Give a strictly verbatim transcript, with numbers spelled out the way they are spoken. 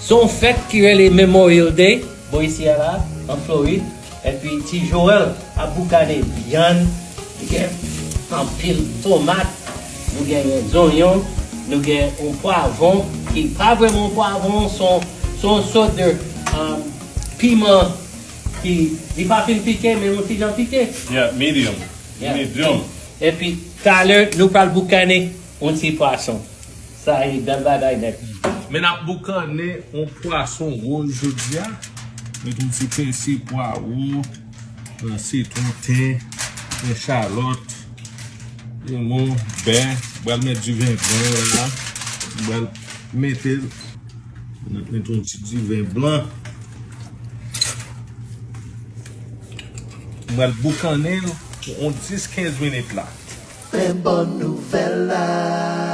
Se yon fèt ki rele Memorial Day, bò isi a la, an Florid. Epi Ti Joel ap boukane vyann, li gen anpil tomat, nou genyen zonyon, nou gen yon pwavwon, ki pa vrèman yon pwavwon, se yon, se yon sòt de, um, piman ki, li pa fin pike, men yon ti jan pike. Yeah, medium. Yeah. Medium. Epi, talè, nou pral boukane yon ti pwason. Sa e bèl bagay nèt. Men n ap boukane yon pwason wòz jodi a. Met yon ti pèsi, pwawo, sitwon, ten, yon chalòt, limon, bè. Pral met diven blan la. Pral mete l. N ap met yon ti diven blan. Pral boukane l pou yon dis kenz minit la. Men bòn nouvèl la.